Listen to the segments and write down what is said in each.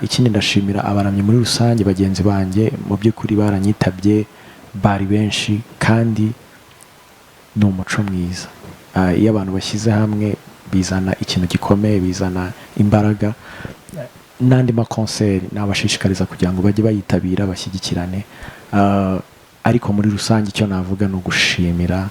Ikindi ndashimira abaramyi muri rusange, bagenzi banjye, mu by'ukuri baranyitabye, bari benshi kandi ni umuco mwiza. Iyo abantu bashyize hamwe bizana ikintu gikomeye, bizana imbaraga. N'andi makonseri nabashishikariza kugira ngo bajye bayitabira, bashyigikirane. Ariko muri rusange icyo navuga ni ugushimira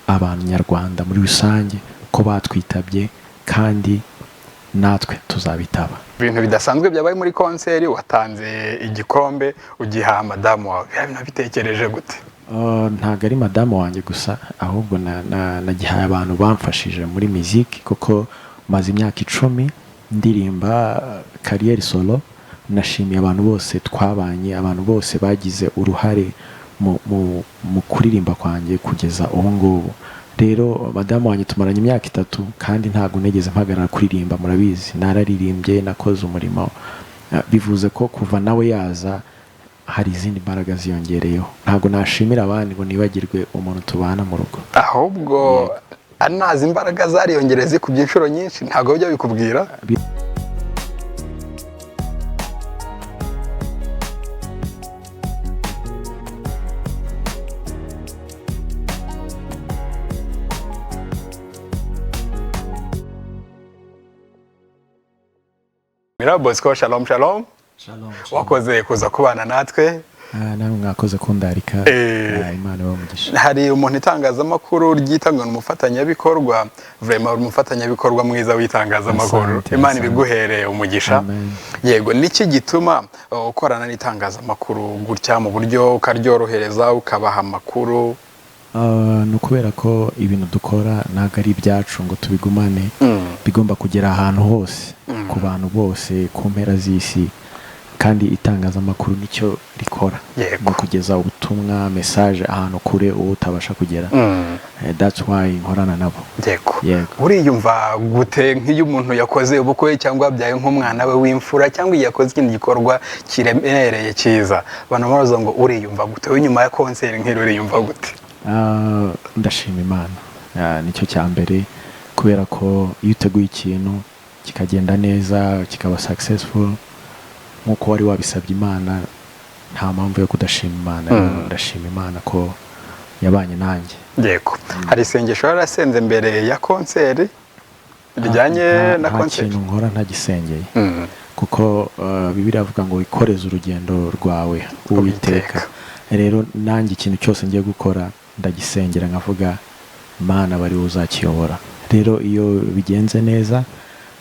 abanyarwanda muri rusange ko batwitabye, kandi natwe tuzabitaba. Ibintu bidasanzwe byabaye muri konseri, watanze igikombe ugiha madamu wawe, biriya bintu bitekereje gute? Ntabwo ari madamu wanjye gusa, ahubwo nagihaye abantu bamfashije muri muziki, kuko maze imyaka 10 ndirimba carrière solo. Nashimiye abantu bose twabanye, abantu bose bagize uruhare mu kuririmba kwanjye kugeza ubu ngubu. Rero madamu wanjye tumaranye imyaka 3, kandi ntabwo nigeze mpagarara kuririmba, murabizi, nararirimbye, nakoze umurimo. Bivuze ko kuva nawe yaza hari izindi mbaraga ziyongereyeho. Ntabwo nashimira abandi ngo nibagirwe umuntu tubana mu rugo. Ahubwo anazi imbaraga zariyongereye zikubye inshuro nyinshi, ntabwo bijya bikubwira? Bosco, shalom shalom. Shalom. Wakoze kuza kubana natwe. Namwe mwakoze kundarika. Imana ibahe umugisha. Hari umuntu itangazamakuru ryitangwa umufatanyabikorwa, vraiment umufatanyabikorwa mwiza w'itangazamakuru. Imana ibiguhereye umugisha. Yego, niki gituma ukorana n'itangazamakuru gutya mu buryo ukaryorohereza, ukabaha amakuru? Ni ukubera ko ibintu dukora ntabwo ari ibyacu ngo tubigumane, bigomba kugera ahantu hose, ku bantu bose, ku mpera z'isi, kandi itangazamakuru nicyo rikora, mu kugeza ubutumwa, message ahantu kure uwo utabasha kugera. That's why nkorana nabo. Yego. Uriyumva gute nk'iyo umuntu yakoze ubukwe cyangwa yabyaye nk'umwana we w'imfura, cyangwa iyo yakoze ikindi gikorwa kiremereye cyiza, abantu baraza ngo uriyumva gute? We nyuma ya konseri nk'iri uriyumva gute? Ndashima Imana, nicyo cya mbere, kubera ko iyo uteguye ikintu kikagenda neza, kikaba successful nk'uko wari wabisabye Imana, nta mpamvu yo kudashima Imana. Ndashima Imana ko yabanye nanjye. Yego. Hari isengesho warasenze mbere ya konseri rijyanye na konseri? Nta kintu nkora ntagisengeye, kuko Bibiliya avuga ngo wikoreze urugendo rwawe Uwiteka. Rero nanjye ikintu cyose ngiye gukora ndagisengera, nkavuga Mana bari uzakiyobora. Rero iyo bigenze neza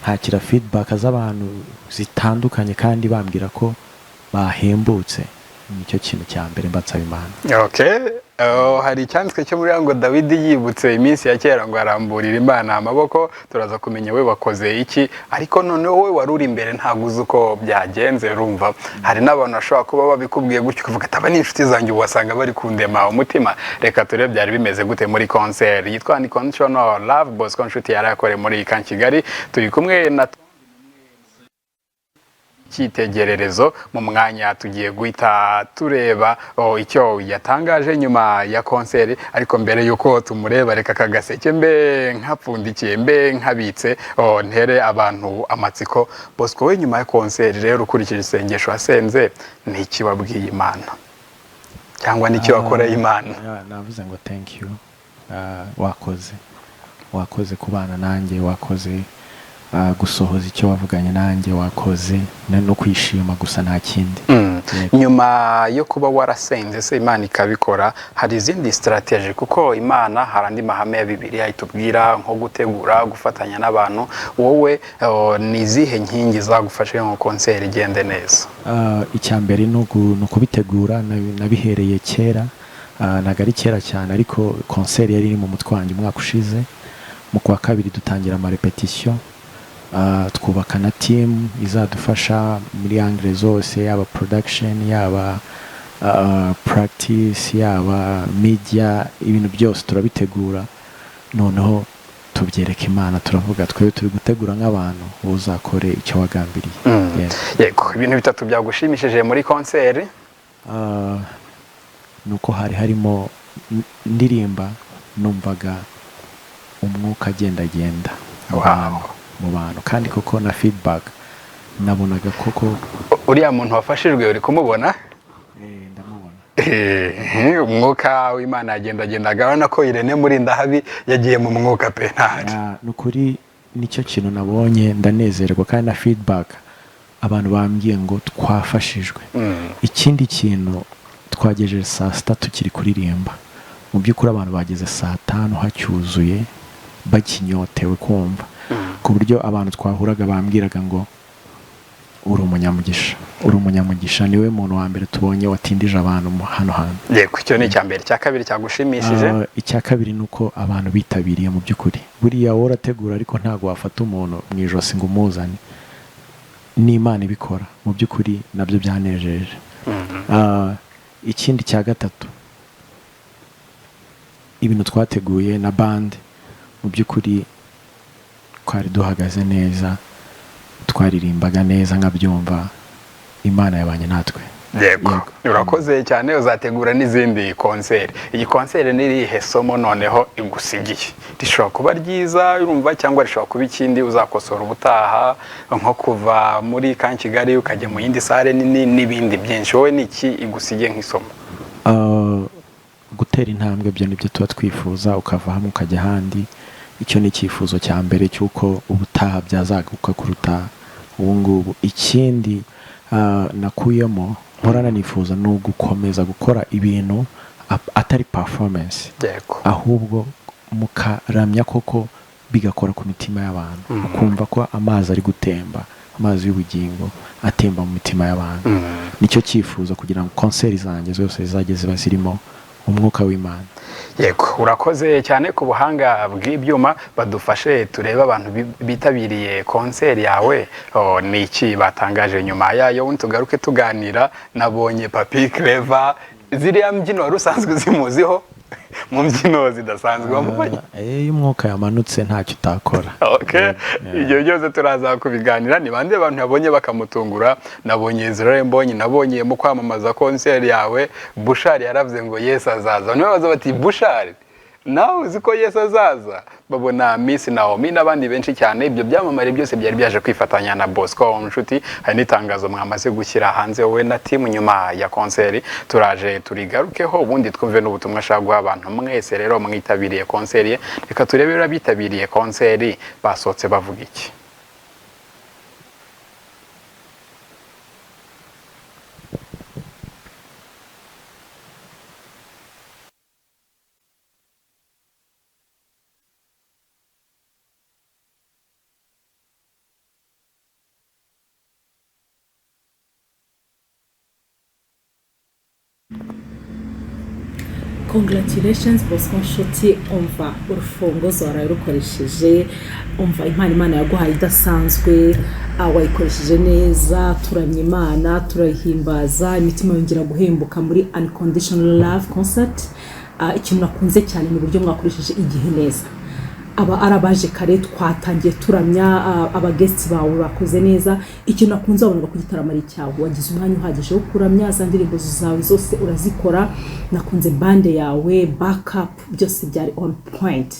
ntakira feedback z'abantu zitandukanye, kandi bambwira ko bahembutse, nicyo kintu cya mbere mba nsaba Imana. Okay. Hari icyanditswe cyo muri ngo Dawidi yibutse iminsi ya kera ngo aramburira Imana amaboko. Turaza kumenya we wakoze iki, ariko noneho we wari uri imbere ntabwo uzi uko byagenze. Urumva hari n'abantu bashobora kuba babikubwiye gutyo ukavuga ati aba ni inshuti zanjye, ubu wasanga bari kundema umutima. Reka turebe byari bimeze gute muri concert yitwa Unconditional Love Bosco Nshuti yari yakoreye muri Camp Kigali. Turi kumwe na cyitegererezo. Mu mwanya tugiye guhita tureba icyo yatangaje nyuma ya konseri, ariko mbere yuko tumureba reka kagaseke mbe nkapfundikiye, mbe nkabitse, ntere abantu amatsiko. Bosco, we nyuma ya konseri rero ukurikije isengesho wasenze, ni iki wabwiye Imana cyangwa ni iki wakoreye Imana? Navuze ngo thank you, wakoze kubana nanjye, wakoze gusohoza icyo wavuganye nanjye, wakoze no kwishima gusa, nta kindi. Nyuma yo kuba warasenze se Imana ikabikora, hari izindi strategy? Kuko Imana hari andi mahame ya Bibiliya itubwira nko gutegura, gufatanya n'abantu. Wowe ni izihe nkingi zagufashe ngo konseri igende neza? Icya mbere ni ukubitegura, nabihereye kera. Ntabwo ari kera cyane, ariko konseri yari iri mu mutwe wanjye umwaka ushize mu kwa 2, dutangira amarepetisiyo, twubaka na team izadufasha muri angle zose, yaba production, yaba practice, yaba media, ibintu byose turabitegura. Noneho tubyereka Imana, turavuga twebwe turi gutegura nk'abantu, uzakore icyo wagambiriye. Yego. Ibintu 3 byagushimishije muri konseri? Nuko hari harimo ndirimba, numvaga umwuka agendagenda mu bantu, kandi koko na feedback nabonaga koko Uriya muntu wafashijwe uri kumubona? Ndamubona. Umwuka w'Imana yagendagendaga. Urabona ko Irene Murindahabi yagiye mu mwuka pe, ntahari. Ah, ni ukuri nicyo kintu nabonye, ndanezerwa, kandi na feedback abantu bambwiye ngo twafashijwe. Ikindi kintu, twagejeje saa 6 tukiri kuririmba. Mu by'ukuri abantu bageze saa 5 hacyuzuye, bakinyotewe kumva, ku buryo abantu twahuraga bambwiraga ngo "Uri umunyamugisha, uri umunyamugisha, niwe muntu wa mbere tubonye watindije abantu hano hantu." Yego, icyo ni icya mbere. Icya kabiri cyagushimishije? Ah, icya kabiri ni uko abantu bitabiriye. Mu by'ukuri buriya wowe urategura, ariko ntabwo wafata umuntu mu ijosi ngo umuzane, n'Imana ibikora. Mu by'ukuri nabyo byanejeje. Ah, ikindi cya gatatu, ibintu twateguye na band, mu by'ukuri twari duhagaze neza, twaririmbaga neza, nkabyumva Imana yabanye natwe. Yego. Yego. Urakoze cyane. Uzategura n'izindi konseri. Iyi konseri ni irihe somo noneho igusigiye? Rishobora kuba ryiza urumva, cyangwa rishobora kuba ikindi uzakosora ubutaha, nko kuva muri Camp Kigali ukajya mu yindi salle nini n'ibindi byinshi. Wowe ni iki igusigiye nk'isomo? Gutera intambwe byo nibyo tuba twifuza, ukava hamwe ukajya ahandi. Icyo ni icyifuzo cya mbere cy'uko ubutaha byazaguka kuruta ubu ngubu. Ikindi nakuyemo nkorana nifuza ni ugukomeza gukora ibintu atari performance, ahubwo mukaramya koko, bigakora ku mitima y'abantu, ukumva ko amazi ari gutemba, amazi y'ubugingo atemba mu mitima y'abantu. Nicyo cyifuzo, kugira ngo konseri zanjye zose zizajye ziba zirimo umwuka w'Imana. Yego, urakoze cyane. Ku buhanga bw'ibyuma badufashe turebe abantu bitabiriye konseri yawe. Oh, ni iki batangaje nyuma yayo, ubundi tugaruke tuganira. Nabonye Papi Clever, ziriya mbyino wari usanzwe uzimuziho mu mbyino zidasanzwe, wamubonye? Iyo umwuka yamanutse ntacyo utakora. Okay. Ibyo byose turaza kubiganira. Ni bande abantu yabonye bakamutungura? Nabonye Israel Mbonyi, nabonye mu kwamamaza konseri yawe Bushari yaravuze ngo Yesu azaza. Niwe baza bati "Bushari, nawe uzi ko Yesu azaza?" Babona Miss Naomi n'abandi benshi cyane. Ibyo byamamare byose byari byaje kwifatanya na Bosco Nshuti. Hari n'itangazo mwamaze gushyira hanze wowe na team nyuma ya konseri, turaje turigarukeho, ubundi twumve n'ubutumwa ashaka guha abantu mwese rero mwitabiriye konseri ye. Reka turebe rero abitabiriye konseri basohotse bavuga iki. Congratulations, Bosco Nshuti. Umva, urufunguzo waraye rukoresheje. Umva, impano Imana yaguhaye idasanzwe, wayikoresheje neza. Turamya Imana, turayihimbaza, imitima yongera guhembuka muri Unconditional Love Concert. Ikintu nakunze cyane ni uburyo mwakoresheje igihe neza. Aba ari abaje kare, twatangiye turamya, aba guests bawe bakoze neza. Ikintu nakunze, wabonaga ko igitaramo ari icyawe, wagize umwanya uhagije wo kuramya, za ndirimbo zawe zose urazikora. Nakunze band yawe, backup, byose byari on point.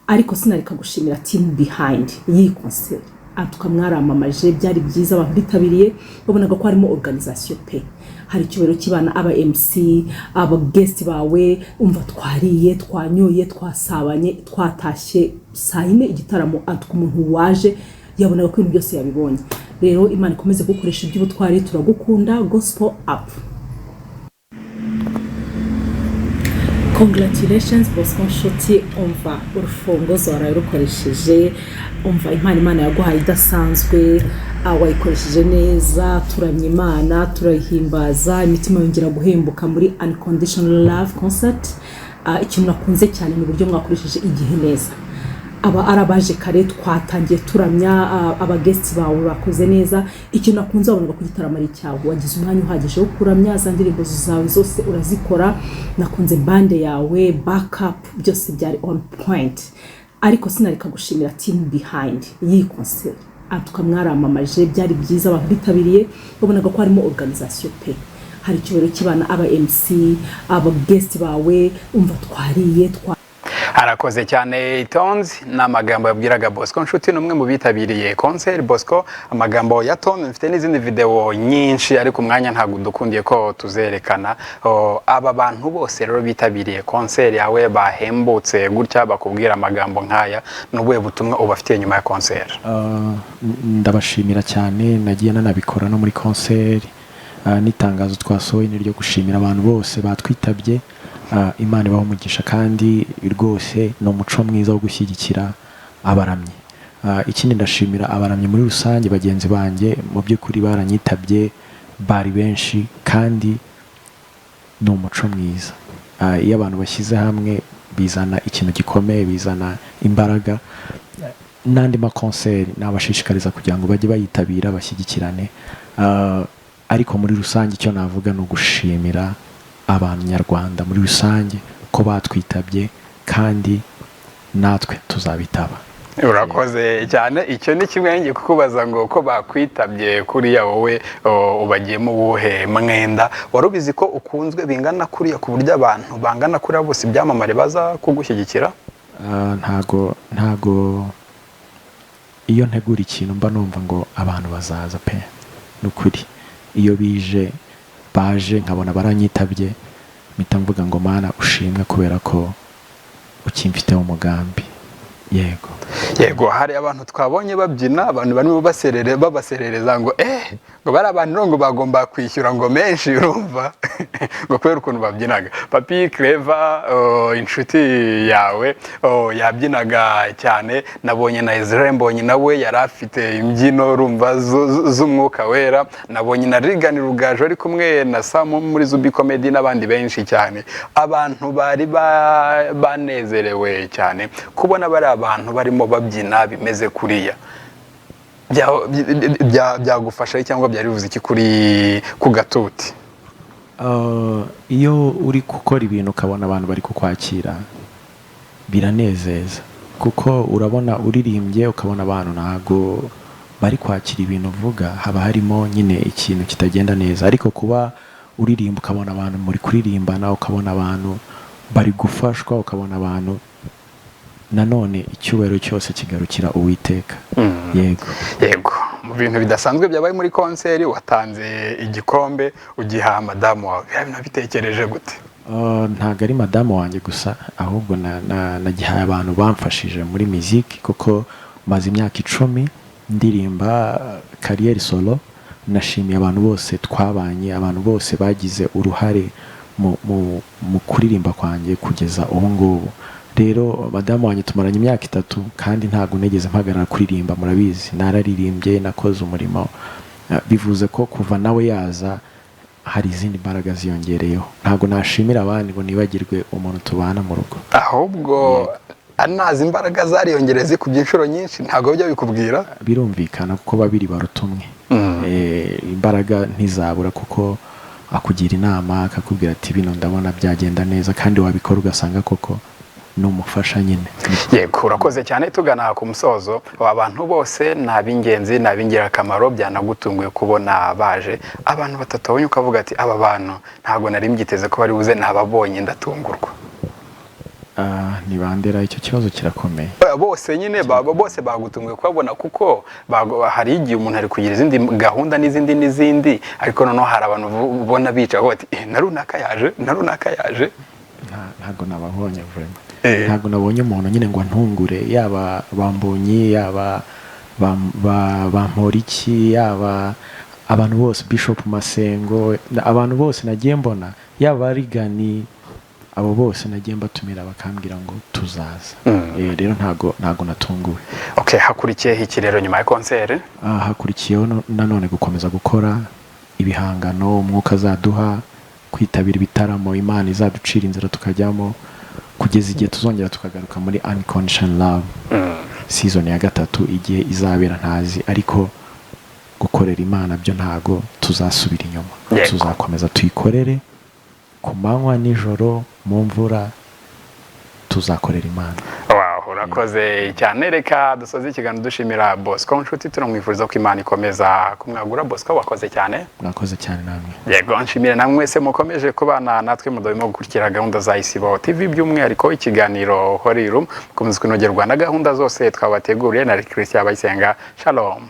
Ariko sinareka gushimira team behind y'iyi concert. Atuka mwaramamaje, byari byiza, abantu bitabiriye babonaga ko harimo organisation pe. Hari icyubahiro cy'ibana, aba MC, aba guest bawe. Umva, twariye, twanyoye, twasabanye, twatashye saa 4 igitaramo. Atuka umuntu waje yabonaga ko ibintu byose yabibonye. Rero Imana ikomeze kugukoresha iby'ubutwari. Turagukunda, gospel up. Congratulations, Bosco Nshuti. Umva, urufunguzo waraye rukoresheje. Umva, impano Imana yaguhaye idasanzwe, wayikoresheje neza. Turamya Imana, turayihimbaza, imitima yongera guhembuka muri Unconditional Love Concert. Ikintu nakunze cyane ni uburyo mwakoresheje igihe neza. Aba ari abaje kare, twatangiye turamya, aba guests bawe bakoze neza. Ikintu nakunze, wabonaga ko igitaramo ari icyawe, wagize umwanya uhagije wo kuramya, za ndirimbo zawe zose urazikora. Nakunze band yawe, backup, byose byari on point. Ariko sinareka gushimira team behind y'iyi concert. Atuka mwaramamaje, byari byiza, abantu bitabiriye babonaga ko harimo organisation pe. Hari icyubahiro cy'ibana, aba MC, aba guest bawe. Umva, twariye twa Arakoze cyane Tonzi. Ni amagambo yabwiraga Bosco Nshuti, ni umwe mu bitabiriye concert. Bosco, amagambo ya Tonzi, mfite n'izindi video nyinshi ariko umwanya ntabwo udukundiye ko tuzerekana. Oh, aba bantu bose rero bitabiriye concert yawe bahembutse gutya, bakubwira amagambo nk'aya, ni ubuhe butumwa ubafitiye nyuma ya concert? Ndabashimira cyane. Nagiye nanabikora no muri concert. N'itangazo twasohoye ni ryo gushimira abantu bose batwitabye. Imana ibaha umugisha, kandi rwose ni umuco mwiza wo gushyigikira abaramyi. Ikindi, ndashimira abaramyi muri rusange, bagenzi banjye. Mu by'ukuri baranyitabye, bari benshi, kandi ni umuco mwiza. Iyo abantu bashyize hamwe bizana ikintu gikomeye, bizana imbaraga. N'andi makonseri nabashishikariza kugira ngo bajye bayitabira, bashyigikirane. Ariko muri rusange icyo navuga ni ugushimira abanyarwanda muri rusange ko batwitabye, kandi natwe tuzabitaba. Urakoze cyane. Icyo ni kimwe ngiye kukubaza, ngo ko bakwitabye kuriya, wowe ubagiyemo uwuhe mwenda? Wari ubizi ko ukunzwe bingana kuriya, ku buryo abantu bangana kuriya bose, ibyamamare, baza kugushyigikira? Ntago iyo ntegura ikintu mba numva ngo abantu bazaza pe. Ni ukuri, iyo bije, baje nkabona baranyitabye, mpita mvuga ngo: "Mana ushimwe kubera ko ukimfiteho umugambi." Yego. Yego, hari abantu twabonye babyina, abantu barimo baserere, babaserereza ngo ngo bari abantu rero ngo bagomba kwishyura ngo menshi, urumva, ngo kubera ukuntu babyinaga. Papi Clever, inshuti yawe, yabyinaga cyane. Nabonye na Israel Mbonyi, nawe yari afite imbyino, urumva, z'umwuka wera. Nabonye na Regan Rugaju ari kumwe na Samu muri Zubi Comedy n'abandi benshi cyane. Abantu bari banezerewe cyane kubona bari abantu barimo babyina bimeze kuriya. Byagufasha cyangwa byari bivuze iki kuri ku gatuti? Iyo uri gukora ibintu ukabona abantu bari kukwakira, biranezeza, kuko urabona uririmbye ukabona abantu ntabwo bari kwakira ibintu uvuga, haba harimo nyine ikintu kitagenda neza. Ariko kuba uririmba ukabona abantu muri kuririmbana, ukabona abantu bari gufashwa, ukabona abantu, nanone icyubahiro cyose kigarukira Uwiteka. Yego. Yego, mu bintu bidasanzwe byabaye muri concert, watanze igikombe ugiha madamu wawe. Biriya bintu bitekereje gute? Ntabwo ari madamu wanjye gusa, ahubwo nagihaye abantu bamfashije muri muziki, kuko maze imyaka 10 ndirimba carrière solo. Nashimiye abantu bose twabanye, abantu bose bagize uruhare mu kuririmba kwanjye kugeza ubu ngubu. Rero madamu wanjye tumaranye imyaka 3, kandi ntabwo nigeze mpagarara kuririmba. Murabizi, nararirimbye, nakoze umurimo. Bivuze ko kuva nawe yaza hari izindi mbaraga ziyongereyeho. Ntabwo nashimira abandi ngo nibagirwe umuntu tubana mu rugo. Ahubwo anazi imbaraga zariyongereye, zikubye inshuro nyinshi, ntabwo bijya bikubwira? Birumvikana, kuko babiri baruta umwe. Imbaraga ntizabura, kuko akugira inama, akakubwira ati: "Bino ndabona byagenda neza," kandi wabikora ugasanga koko ni umufasha nyine. Yego, urakoze cyane. Tugana ku musozo, aba bantu bose ni ab'ingenzi, ni ab'ingirakamaro. Byanagutunguye kubona baje? Abantu batatu wabonye ukavuga ati: "Aba bantu ntabwo nari mbyiteze ko bari buze, nababonye ndatungurwa." Ni bandera? Icyo kibazo kirakomeye. Bose nyine, bose bagutunguye kubabona, kuko hari igihe umuntu ari kugira izindi gahunda n'izindi n'izindi, ariko noneho hari abantu ubona bicaye bati: "Eh, na runaka yaje, na runaka yaje." Ntabwo nababonye vraiment. Eh. Ntabwo nabonye umuntu nyine ngo antungure, yaba Bambonyi, yaba Bamporiki, yaba abantu bose, Bishop Masengo, abantu bose nagiye mbona, yaba Rigani, abo bose nagiye mbatumira bakambwira ngo tuzaza. Rero ntago natunguwe. Okay, hakurikiyeho iki rero nyuma ya concert? Hakurikiyeho nanone gukomeza gukora ibihangano umwuka azaduha, kwitabira ibitaramo Imana izaducira inzira tukajyamo, kugeza igihe tuzongera tukagaruka muri Unconditional Love season ya gatatu. Igihe izabera ntazi, ariko gukorera Imana byo ntago tuzasubira inyuma. Tuzakomeza tuyikorere ku manywa, nijoro, mu mvura, tuzakorera Imana. Wow, urakoze. Urakoze cyane. Reka dusoze ikiganiro dushimira Bosco Nshuti, tunamwifuriza ko Imana ikomeza kumwagura. Bosco, wakoze cyane. Mwakoze cyane namwe. Yego, nshimire namwe mwese mukomeje kubana natwe mudahwema gukurikira gahunda za Isibo TV, by'umwihariko ikiganiro Holy Room. Mukomeze kunogerwa na gahunda zose twabateguriye. Na Christian Abayisenga, shalom.